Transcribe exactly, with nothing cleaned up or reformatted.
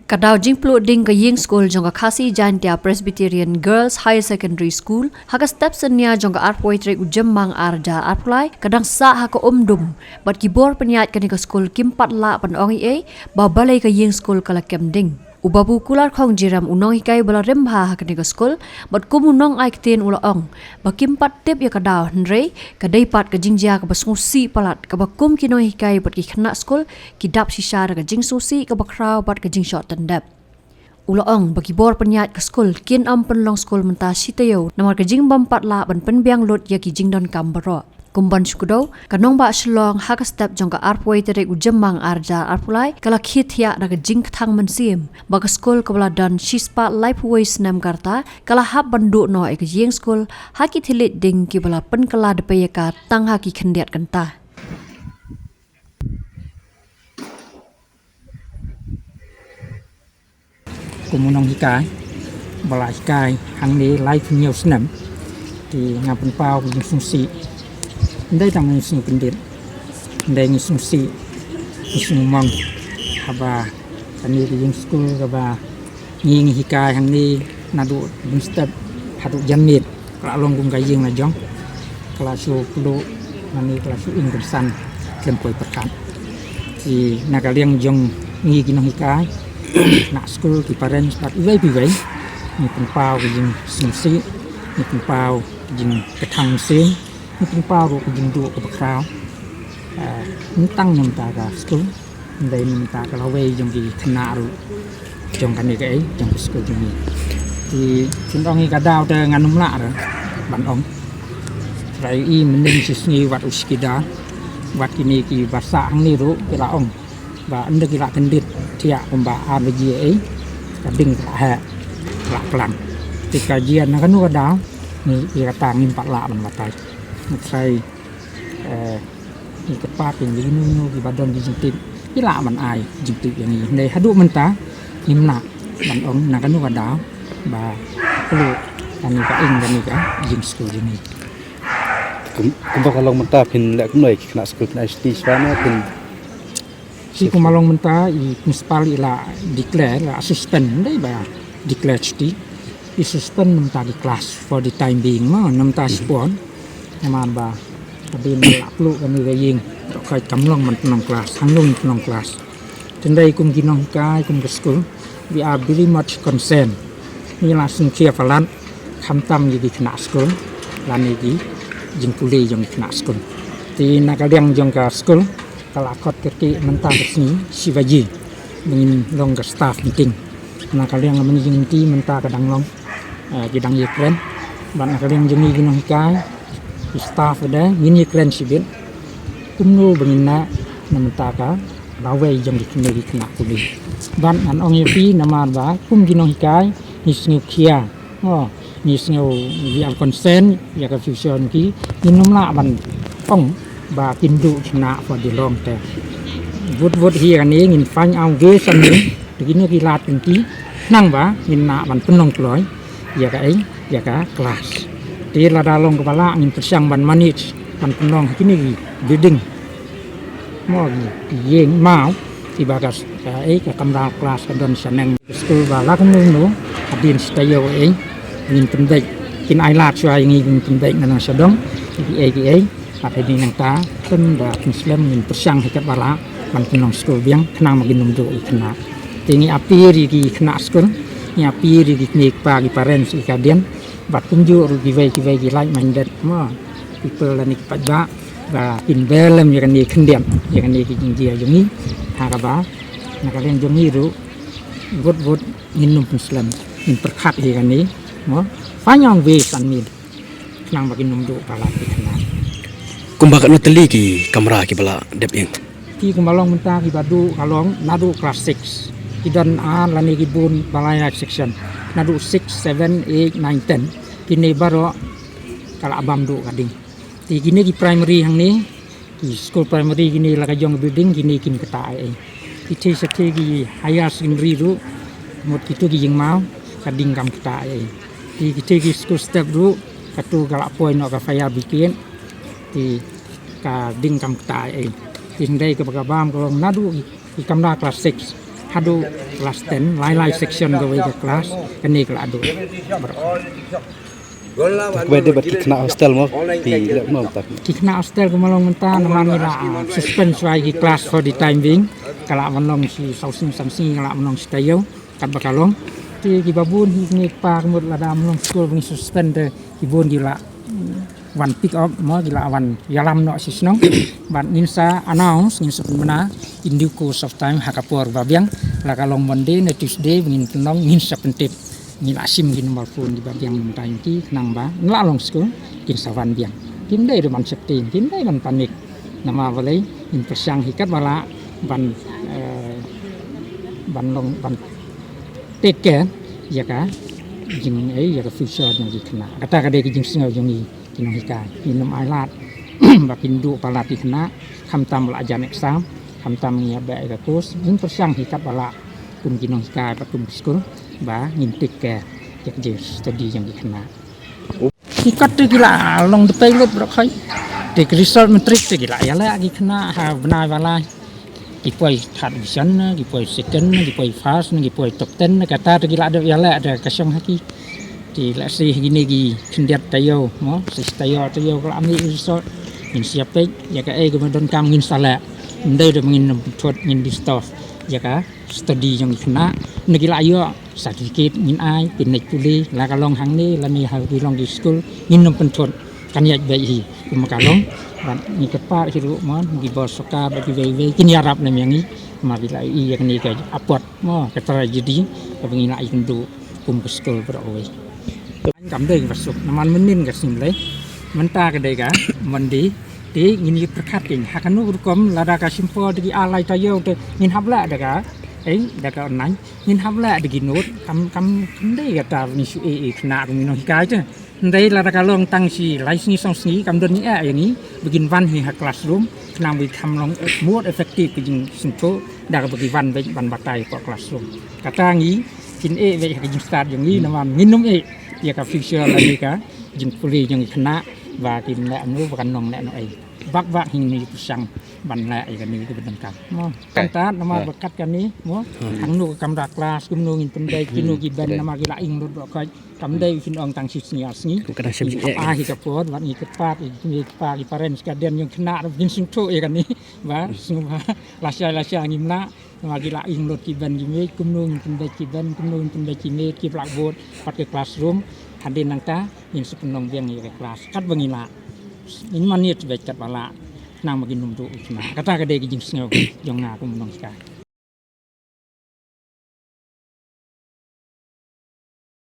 Ka daw jingpluh ding ka ïing skul jong ka Khasi Jaintia Presbyterian Girls Higher Secondary School ha ka step synñia jong ka arphew tarik u Jymmang ar hajar arphew lai ka dang sah ha ka umdum, bad ki bor pynïaid kane ka skul kim pat lah ban ong ei ei ba balei ka ïing skul ka la kem ding. U Babu Kular Khongjiram, u nonghikai ba la rim bha ha kane ka skul bad kum u nongai ktien u la ong ba kim pat tip ïa ka daw, hynrei ka dei pat ka jingjia kaba sngewsih palat kaba kum ki nonghikai bad ki khynnah skul ki dap shisha da ka jingsngewsih kaba khraw bad ka jingshoh tyndep. U la ong ba ki bor pynïaid ka skul kin ym pynlong skul mynta shi taïew namar ka jingbym pat lah ban pynbiang lut ïa ki jingdonkam baroh. Kum ban shu kdew, ka nongbah Shillong ha ka step jong ka arphew tarik u Jymmang ar hajar arphew lai ka la khie thiah da ka jingkthang mynsiem ba ka skul kaba la don shispah laiphew snem ka rta ka la hap ban duh noh ïa ka ïing skul ha ki thylliej ding kiba la pynkylla da pei ïa ka tang ha ki khyndiat kynta. Kum u nonghikai ba la hikai hangne laiphew snem, te nga pynpaw ka jingsngewsih. Ym dei tang jingsngewkyndit, ym dei jingsngewsih, jingsngewmong haba kane ka ïing skul kaba ngi ngi hikai hangne naduh bun step haduh janmiet ka la long kum ka ïing la jong, ka la shu pluh, nane ka la shu ing kynsan khlem poi pyrkhat. Te na ka liang jong ngi ki nonghikai, khynnah skul, ki parents bad iwei pa iwei, ngi pynpaw ka jingsngewsih, ngi pynpaw ka jingkthang mynsiem, ngi pynpaw ruh ka jingduh kaba khraw. Ah, ym tang na bynta ka skul, ym dei na bynta ka lawei jong ki khynnah ruh jong kane kaei, jong ka skul jong ngi. Te shu ong ïa ka daw te ngan ym lah re ban ong. Trai i mynnin shi sngi wat u shi kidar, wat kine kiba sah hangne ruh ki la ong ba ynda ki la kyndit thiah kumba ar baje ei, ka ding ka la heh, ka la klang. Te ka jia na kano ka daw, ngi ïa kata ngim pat lah ban batai. Ngi trai, eh, ngi kyrpad ïa ngi, kino kino kiba don ki jingtip, ki lah ban ai jingtip ïa ngi. Hynrei haduh mynta ngim lah ban ong na kano ka daw ba pluh kane ka ing, kane ka ïing skul jong ngi. Kum, kumba ka long mynta phin leh kumno ïa ki khynnah skul, phin ai shuti shuwa ne phin Te kumba long mynta i principal i la declare, la suspend, ym dei ba declare shuti. I suspend na bynta ki class for the time being, mo, na bynta shipor. Namar ba hadien ba la pluh kane ka ïing, ka kam long ban pynlong class, hangno ngin pynlong class. Te hynrei kum ki nonghikai, kum ka skul, we are very much concerned. Ngi la sngewkhia palat, khamtam ïa ki khynnah skul lane ki jingpule jong ki khynnah skul. Te na ka liang jong ka skul, ka la khot kyrkieh mynta ka sngi shi baje ba ngin long ka staff meeting. Na ka liang ka managing committee mynta ka dang long, eh, ki dang ïakren. Bad na ka liang jong ngi ki nonghikai, ki staff de, ngin ïakren shibit kumno ba ngin neh na bynta ka lawei jong ki khynnah, ki khynnah pule. Bad ngan ong ïa phi namar ba kum ki nonghikai ngi sngewkhia, oh, ngi sngew, we are concerned ïa ka future jong ki. Ngin ym lah ban ong ba kin duh khynnah for the long term. Wut wut hi kane ngin find out ways and means, te kino ki lad ki lynti, khnang ba ngin lah ban pynlong kloi ïa kaei, ïa ka class. Te lada long kaba lah ngin pyrshang ban manage ban pynlong ha kine ki building, mo, ki ïing maw, kiba ka, kaei, ka kamra class ka don shaneng. Skul ba la kumno kumno, hadien shi taïew ei, ngin pynbeit, kin ai lad shuwa ïa ngi, ngin pynbeit na nang sha dong, kiei kiei, bad hadien nangta, khlem da pynslem, ngin pyrshang hi katba lah ban pynlong skul biang, khnang ba kin ym duh ki khynnah. Te ngi appeal ïa ki khynnah skul, ngi appeal ïa ki kmie kpa, ki parents, ki guardian, bad kumjuh ruh kiwei kiwei ki like minded, mo, people lane ki paidbah, ba kin beh lem ïa kane khyndiat, ïa kane ki jingjia jong ngi, ha kaba na ka liang jong ngi ruh, wut wut ngin ym pynslem, ngin pyrkhat ïa kane, mo, find out ways and means, khnang ba kin ym duh palat ki khynnah. Kumba katno tylli ki kamra kiba la dep ïeng? Te kumba long mynta kiba duh ka long naduh class six. Ki don ar lane ki bun ba la ïaid section. Naduh six, seven, eight, nine, ten. Kine baroh ka la bam duh ka ding. Te kine ki primary hangne, ki school primary kine la ka jong building kine kim ktah ei ei. Ki thei sa thei ki higher secondary ruh, mut kito ki ïing maw, ka ding kam ktah ei ei. Te kito ki school step ruh, kato ka la poi noh ka fire brigade. Te ka ding kam ktah ei ei. Te hynrei kaba ka bam ka long naduh ki, ki kamra class six. Haduh class ten, lai lai section kawei ka class, kane ka la duh. Kaba dei bad ki khynnah hostel mo, ki leh mo tak. Ki khynnah hostel kumba long mynta namar ngi la suspend shuwa ïa ki class for the time being. Ka la wan long shi saw sngi san sngi, ka la wan long shi taïew. Katba ka long. Te kiba bun hi kine ki kpa ka mut lada ym long skul ba ngi suspend te ki bun ki la wan pick up mo, ki la wan ïalam noh sha shnong. Bad ngin sa announce, ngin sa pynbna in due course of time ha ka por ba biang. La ka long Monday ne Tuesday ba ngin pynlong, ngin sa pyntip. Ngi la shim ki number phone kiba biang mynta ïa ki khnang ba ngi la long skul, kin sa wan biang. Kim dei ruh ban sheptieng, kim dei ban panic. Namar balei, ngin pyrshang hi katba lah ban ban long ban take care ïa ka jingei, ïa ka future jong ki khynnah. Kata ka dei ka jingsngew jong ngi ki nonghikai. Ngin ym ailad ba kin duh palat ki khynnah, khamtam ba la jan exam, khamtam ngi ïa beh ïa ka course. Ngin pyrshang hi katba lah kum ki nonghikai bad kum ki skul ba ngin take care ïa ka jingstudy jong ki khynnah. Ki kot te ki la long dpei lut baroh khoit. Te ki result matric te ki la ïaleh ki khynnah ha bnai ba lai. Ki poi third division ne, ki poi second ne, ki poi first ne, ki poi top ten ne, kata te ki la dep ïaleh da ka shong ha ki. Te lehse ha kine ki khyndiat taïew mo, sa shi taïew taïew ka la mih result. Ngin sa ïa peit ïa kaei kaba donkam ngin sa leh. Ym dei da ba ngin ym pynthut, ngin disturb ïa ka study jong ki khynnah. Ne ki la ïoh certificate ngin ai, pynleit pule, la ka long hangne lane ha ki long ki skul, ngin ym pynthut. Kan ïaid beit hi kumba ka long. Bad ngi kyrpad hi ruh mo, ki bor sorkar bad kiwei kiwei kin ïarap lem ïa ngi. Namar ki la ïohi ïa kane ka apot mo, ka tragedy kaba ngi la ïakynduh kum ka skul baroh kawei. Kam dei kaba suk namar mynnin ka sngi Blei. Mynta ka dei ka Monday. Te ngin ïa pyrkhat kein ha kano ka rukom, lada ka shim por da ki ar lai taïew te ngin hap leh da ka, ei, da ka online. Ngin hap leh da ki note, kam, kam, kam dei kata ba ngi shu ei ei khynnah ruh ngi nonghikai te. Ym dei lada ka long tang shi lai sngi saw sngi, kam don ñiah ïa ngi ba kin wan hi ha classroom, khnang ba kham long more effective ka jingsngewthuh da kaba ki wan beit ban batai hapoh classroom. Kata ngi pyneh beit ha ka jingstad jong ngi namar ngin ym ei ïa ka future lane ka jingpule jong ki khynnah ba kin leh ano, ba kan long leh ano ei. Bak bak hi ngi pyrshang ban leh ïa kane kaba donkam mo. Kan tat namar ba kat kane mo, hangno ka kamra klas, kumno ngin pynbeit, kino ki bench, namar ki la ing lut baroh khoit. Kam dei phin ong tang shi sngi ar sngi. Ka dang shem jingeh. Ai hi ka por, wat ngi kyrpad ïa ki kmie ki kpa, ki parents, ki guardian jong khynnah ruh kin sngewthuh ïa kane. Ba sngewbha lashai lashai ngim lah. Namar ki la ing lut ki bench ki miej, kumno ngin pynbeit ki bench, kumno ngin pynbeit ki miej, ki blackboard, pat ki classroom. Hadien nangta ngin sa pynlong biang ïa ka klas katba ngi lah. Ngin manage beit katba lah, khnang ba kin ym duh ki khynnah. Kata ka dei ka jingsngew jong nga kum u nonghikai.